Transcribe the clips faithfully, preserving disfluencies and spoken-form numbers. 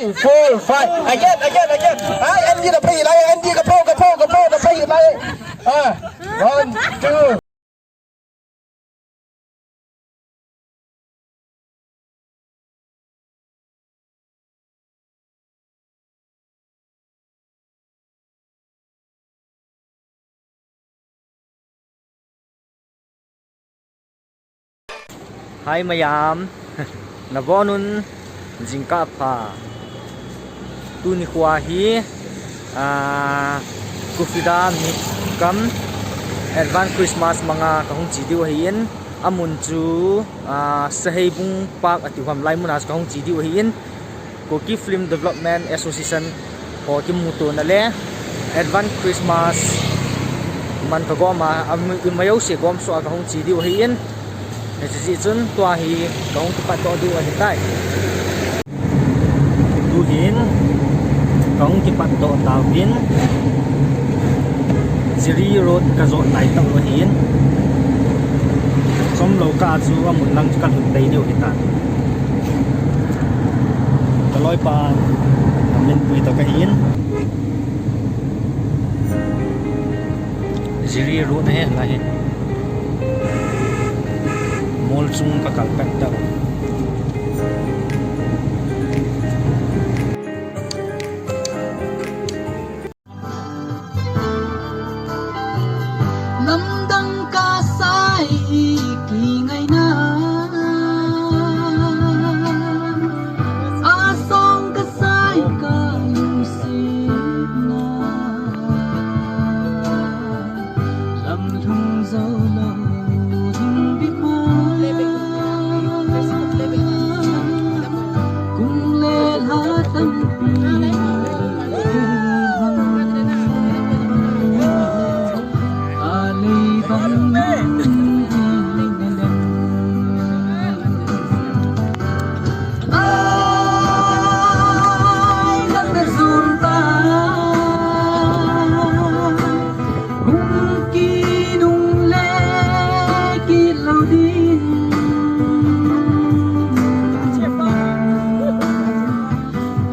Four, five. Again, again, again. Ai, Andy na phay lai, Andy ka pho, ka pho, ka pho, ka phay lai. Ah, one, two. Hi mayam, nabonun jingkah pha. Tuni khoa hi, ah, Kufida Meet cum Advance Christmas manga kahung che diu ahin, amun chu, ah, Saheibung Park ati ham lai muna chu kahung che diu ahin, Kuki Film Development Association ho kimutona le Advance Christmas manthagom a, ama jouse gomsoh a kahung che diu ahin, hiche jeh chun tua hi kahung kipatdoh diu ahitai. Tuhin kahung kipatdoh tauvin, Jiri Road kajot lai tau ahin, chomlou kah a chu amun lang chu kalhut tei diu ahitai. Kaloipa, amin pui toh kahin. Jiri Road ahi, lai hi. Mol chung kakal pet tau. Lamdang kasai kingaina, asang kasai kalungsetna, lamlhung joulou ding bikma, kum le lha tampi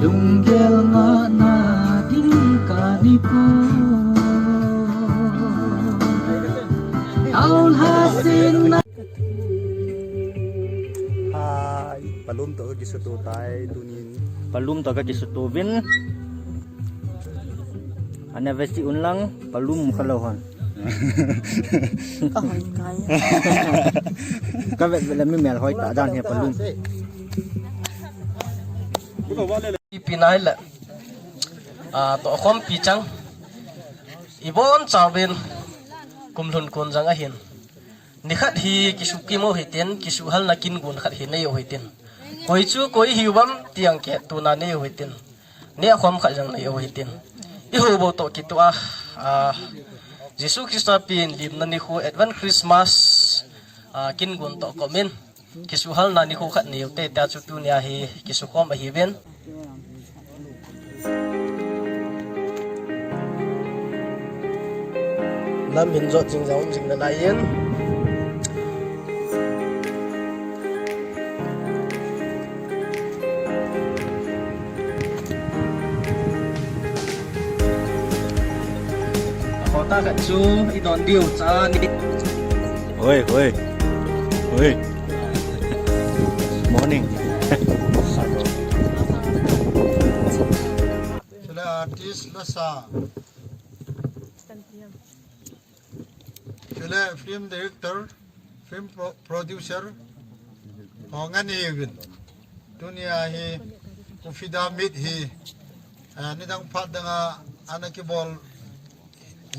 Lunggel ngahna ding kani poi. Aulha singna. Hai, palum toh kakisuto tai tunin. Palum toh kakisuto uvin. Ana vesti unlang, palum khalou hon. Kahoi kai. Kavet vet le mi melhoi ta dan hi palum. Ipi nahile, ah, tohkhompi chang, ibonchauvin kum lhun kon jang ahin. Nikhat hi kisukim u hitin, kisuhalna kin gon khat hi nei u hitin. Koi chu koi hiuvem ti jong kihetona nei u hitin. Nehkhom khat jong nei u hitin. Ihoubou toh kitoh a, ah, Jesu Christa pen limna nikho Advance Christmas, ah, kin gon toh komin. Kisuhalna nikho khat nei u hite, tia chu tunia hi kisukhom ahiuvin. Lam hin jot jing jong um jing nalai in. Kota khat chu idon diu cha ni. Oi, oi. Oi. Morning. Chule artist lasa. Chule film director, film pro-, producer. Ho ngen ihiuvin. Tunia hi Kufida Meet hi, eh, nidang phat danga ana kibol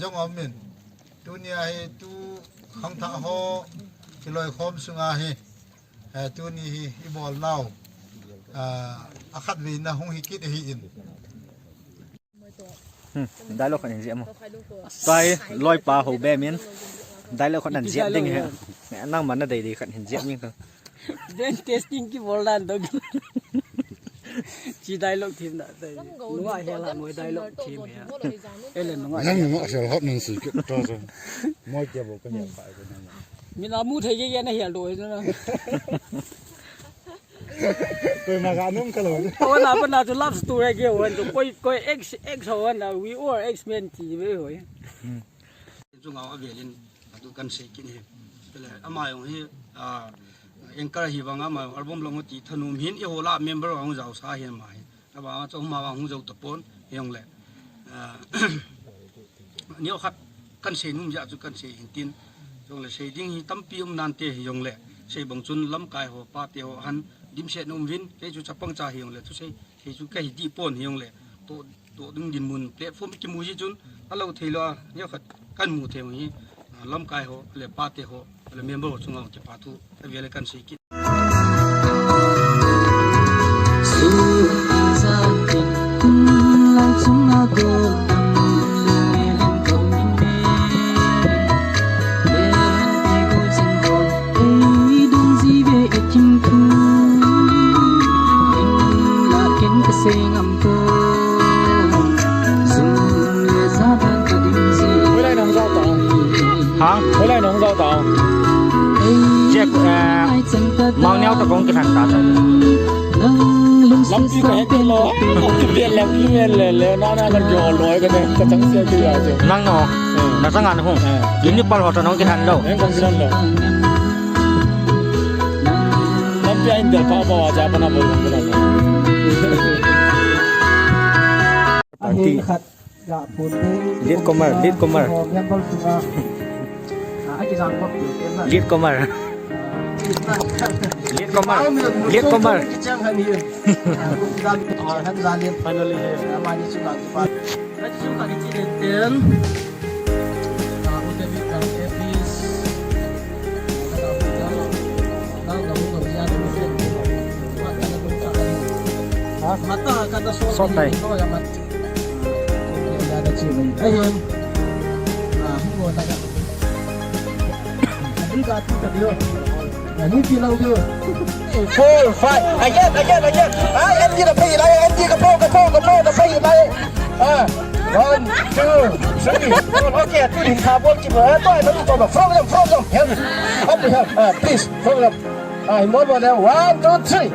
jong aumin. Tunia hi tu khangthah ho kiloikhom sunga hi, eh, tuni hi ibolnau, eh, akhatveina hung hi kit ahin. Hmm, dialogue khat hin jih mo. Sai, loipa ho be min. Dialogue khat nan jih ding he. Nangma nadei dei khat hin jih ding. Then testing kibol dan dong. Chi dialogue thim da tai. Nunga hel ha ngoi dialogue thim he. Ele nunga. Nang nunga hel hot nun si ke ta so. Moi ke bo ka hel pa ko nang. Mina mu thei ye ye na hel do he na. Koima ga nom kha lou. Kona, kona chu love story kihou chu. Koi, koi ex, ex ho na, we are ex men ti ve hoi. Chunga avelin atu kan sei kit hi. Chule ama jong hi, ah, anchor hi vang ama jong album long ti thanom hin eiho lah member jong jaosa hi ama hi. Tabang a chu ama vang hung jou tapon, hijongle. Ah, neokhat kan sei nom jeh chu kan sei hin tin. Jongle sei ding hi tampi um nante hijongle. Sei bang chun lamkai ho, pate ho, ahin dimset nom uvin, kei chu chapang cha hijongle, thusei, sei chu kahi dih pon hijongle. To, to ding dinmun platform kimu ji chun, alou thei lou a, neokhat kan mu thei hi, ah, lamkai ho, le pate ho, le member ho chunga kipa thu, avel le kan sei kit. Hoilai nong jao ta? Ha? Hoilai nong jao ta? Check, eh, Mang Neo to kong kilhen ta. Lampi ka het lo. Lampi le, le, le, le, na, na, na, jo, loi ka ne, ka chang sia tu ya jo. Nang no. Eh. Na chang an hung. Eh. Ini pal ho to nong kilhen lo. Eh, kong kilhen lo. Lampi a in del pa pa wa ja pa na bol kong kilhen lo. Party. Lead comer, lead comer. Lead comer. Lead comer. Lead comer. Finally. Sot tai. Four, five. Again, again, again. Ah, empty the pay, like, empty the pay, the pay, the pay, the pay, like. Ah, one, two, three, four. Okay, two in top, one keeper. Ah, two, two, two, two. From them, from them. Help. Up to help. Ah, please, from them. Ah, in one, one, one, two, three.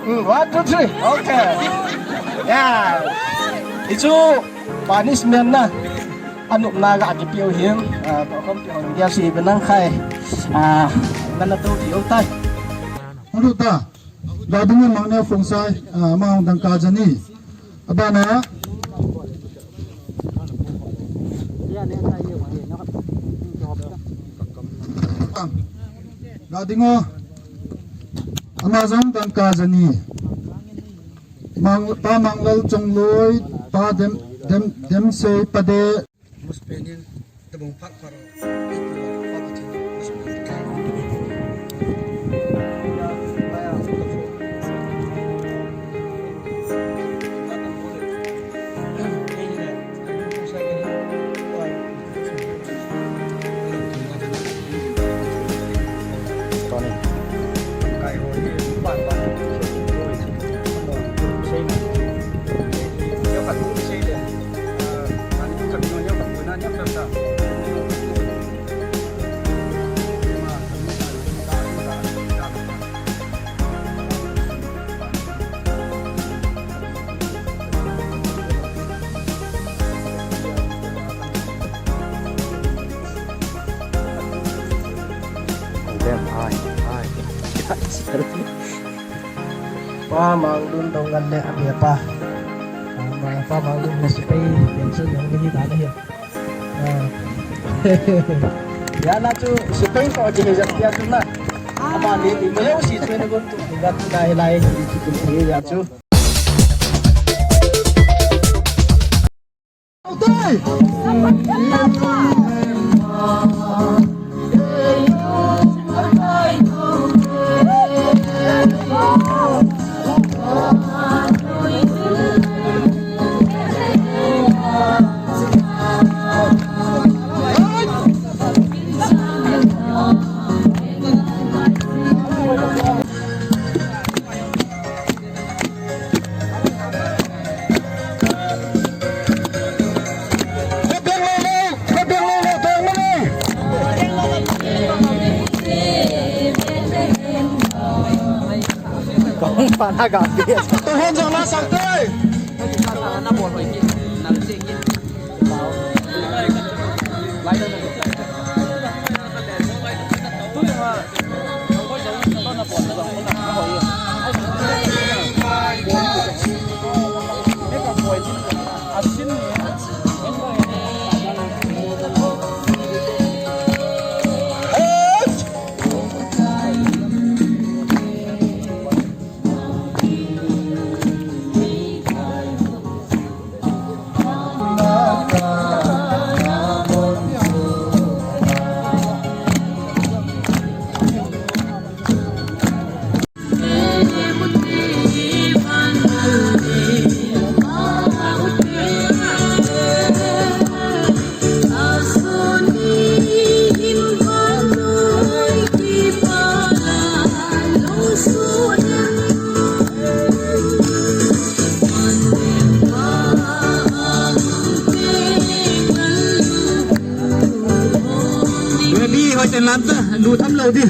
Mm, one, two, three. Okay. Yeah. It's all punishment na. Anop na ga kipiu hin. Ah, to kom piu hin. Dia si benang khai. Ah, mana tu piu tai. Anu ta. Ga ding Mang Neo Khongsai. Ah, Mang Dangka Jani. Abana. Ga ding o. Ama jong Dangka Jani. Mang, Pa Manglal Chongloi, Pa Dem, Dem, Demsei, Pa De. Dem, ai, ai. Pa Manglun dong ngan le a bia pa. Pa Manglun le Sipai, pension dong le hi dan le hi. Ah. Ya na chu Sipai ko ji he jat ya chu na. Ama le ni mo yo si chu ne gon tu. Ya chu na hi lai. Ya chu. Pana ga. Tua hen jong la sang te. Ready, hoi te lam ta, lu tham lo di.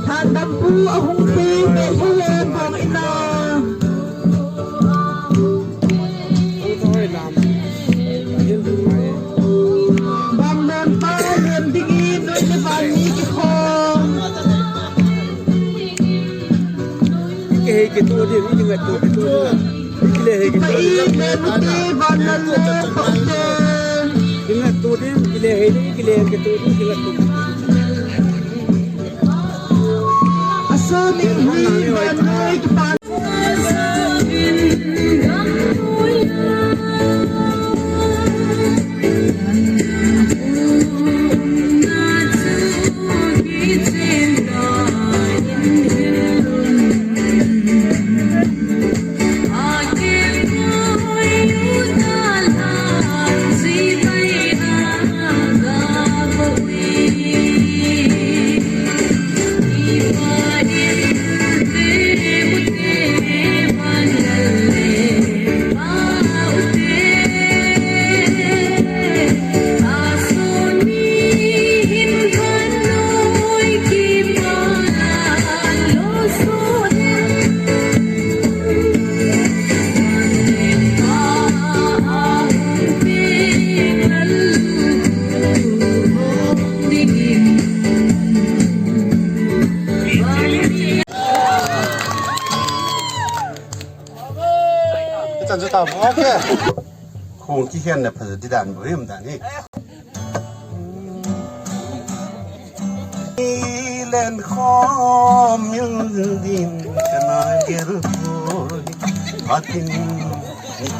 Thandampu ahung pi, Meitei le bong ina. Bang don pa, lem ding i, noi le van ni kikhom. Kihei kituh ding, kingat tuh kituh ding. Kile hei kituh ding. Pai le mute, van le le, pa te. Kingat tuh ding, kile hei ding, kile hei kituh ding, kingat tuh. Chan chu ta bo ke. Khong kikhen le pha di dan bo him dan hi. Len khom mil din kana gel koi. Atin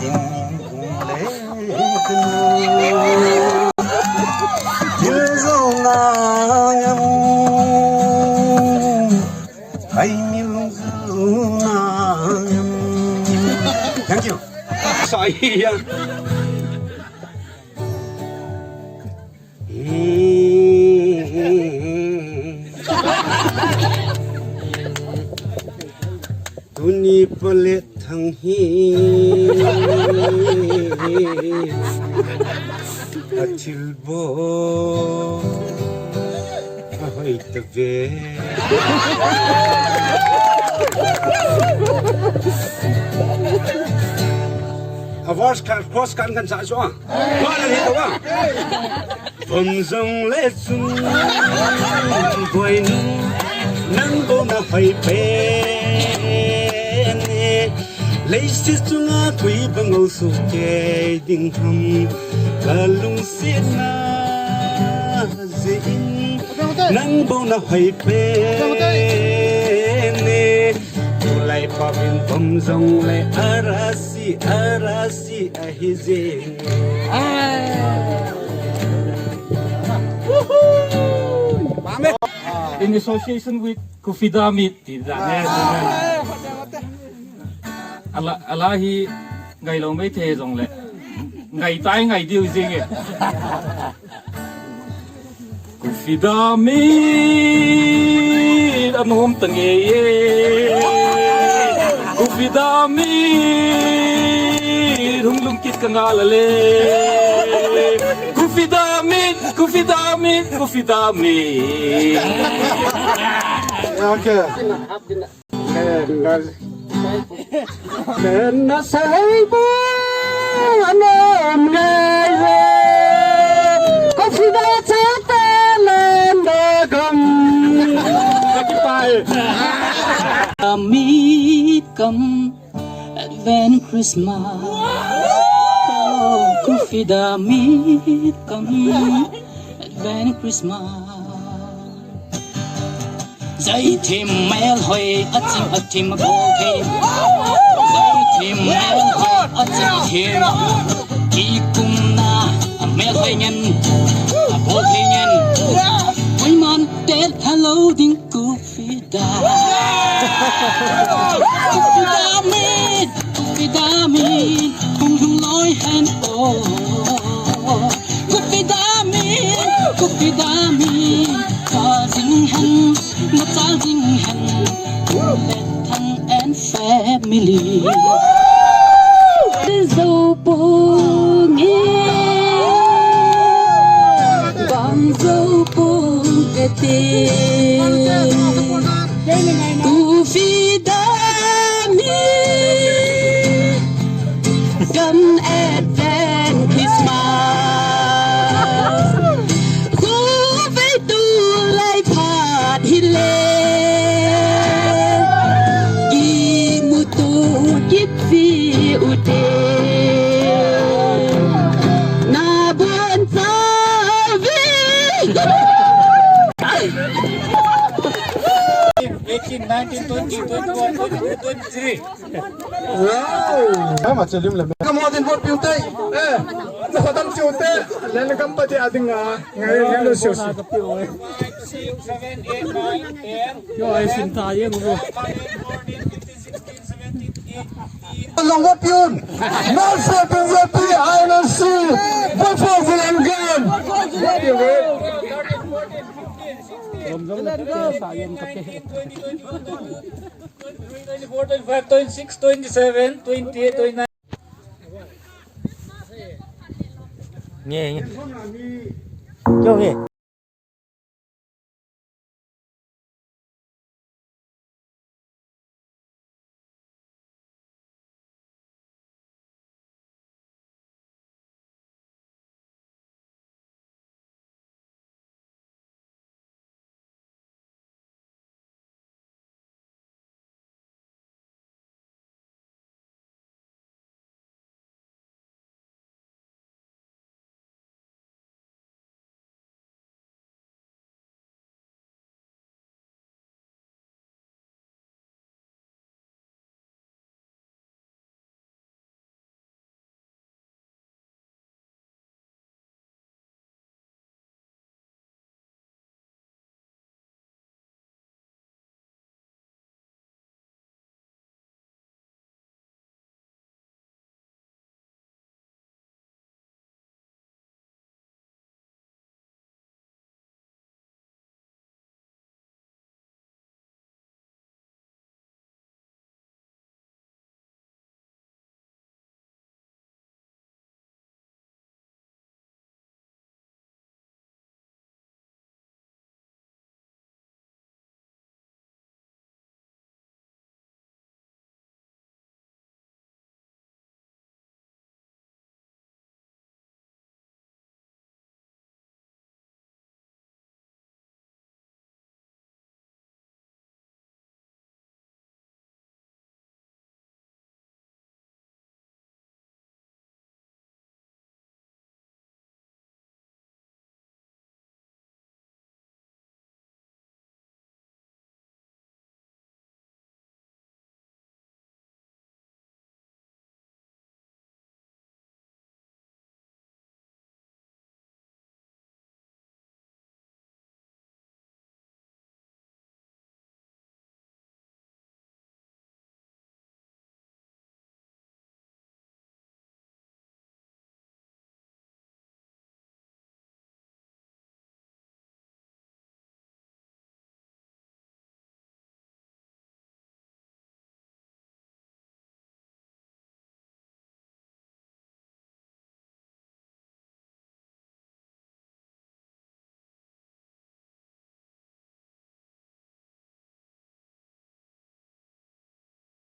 tin le kanu. Dil zo na ngam. Ai mil zu na. Thank you. Sai ya. Tuni pale thang hi. Athil bo. Ahoi ta ve. A verse khat, chorus khat kan sa chu a. Koi la hi to a. Vom jong le chun. Boinu. Nang bou na hoi pen. Leiset chunga koi bang ngol su kei ding ham, ka lungsetna jeh in nang bou na hoi pen. Pavin pom jong le arasi, arasi ahi jing. Ah. Woohoo! In association with Kufidamit, ti dan e. Ah. Ala, ala hi ngai lou mai thei jong le. Ngai tai ngai diu jing e. Kufidamit anom tange ye. Kufidamit hung lungkit ka ngal a le. Kufidamit, Kufidamit, Kufidamit. Okay. Len na, len na sei bu anom ngai ve. Kufida chate len da gam. Akipai. Amit kam Advent Christmas. Oh, Kufidamit kam Advent Christmas. Jai thim mel hoi a chim a thim a bol thim. Jai thim mel hoi a chim a thim. Ki kum na a mel hoi ngen a bol thei ngen. Hoi man tet hello ding Kufida. Kufidamit, Kufidamit, hung hung loi hen o. Kufidamit, Kufidamit, cha jing hen, na cha jing hen, Len Thang and family. Zo pung e, bang zo pung e te. Kufidamit kam Advent Christmas. Kuvei tu lai phat hile. Kimuto kit fi u te. Na bon sa vi. Eighteen, nineteen, twenty, twenty-one, twenty-two, twenty-three. Wow! Ai, ma chelim le. Ka mo din vote piu te. Eh, na khatam chiu te. Len kam pa ti a ding a. Ngai, ngai lo siu si. Five, six, seven, eight, nine, ten. Yo, ai sin ta yeng lo. Long vote piu. Mal se piu vote piu. Ai na si. Vote for the end game. Vote piu. Thirteen, fourteen, fifteen, sixteen, seventeen, eighteen, twenty, twenty-one, twenty-two, twenty-three, twenty-four, twenty-five, twenty-six, twenty-seven, twenty-eight, twenty-nine. Nge, nge. Kyo nge.